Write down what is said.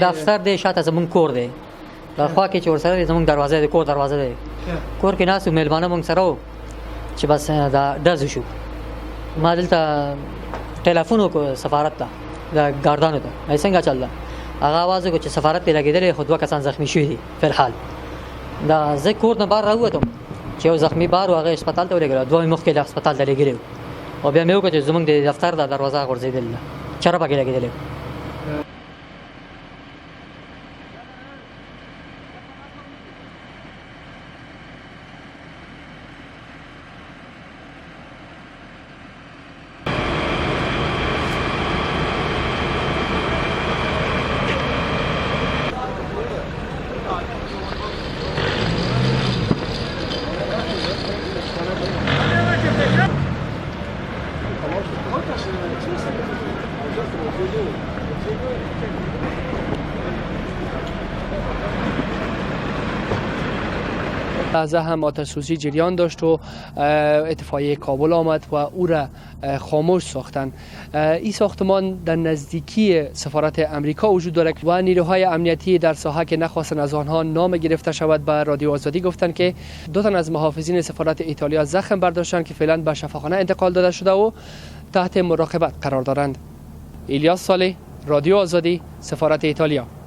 دفتر دی، شاته زمونږ کور دی، دا خوا کې چې ورسره دی زمونږ دروازه دی، کور دروازه دی. کور کې ناست وو، مېلمانه مونږ سره وو چې بس دا ډز شو. ما دلته ټلیفون وکړ سفارت ته، د ګاردانو ته، ای څنګه چل ده؟ هغه اواز وکړ چې سفارت ته لګېدلی، خو دوه کسان زخمي شوي دي فلحال. دا زه کور نه بار راووتم چې یو زخمي بار و، هغه هسپتال ته ولېږل، دوه مې مخکې له هسپتال ته لېږلي وو. او بیا مې وکړ چې زمونږ د دفتر دا دروازه غورځېدلې ده، چره پکې لګېدلې. لحظه هم آتش سوزی جریان داشت و اطفائیه کابل آمد و او را خاموش ساختند. این ساختمان در نزدیکی سفارت امریکا وجود دارد و نیروهای امنیتی در ساحه که نخواستند از آنها نام گرفته شود به رادیو آزادی گفتند که دو تن از محافظین سفارت ایتالیا زخم برداشتند که فعلا به شفاخانه انتقال داده شده و تحت مراقبت قرار دارند. الیاس صالح، رادیو آزادی، سفارت ایتالیا.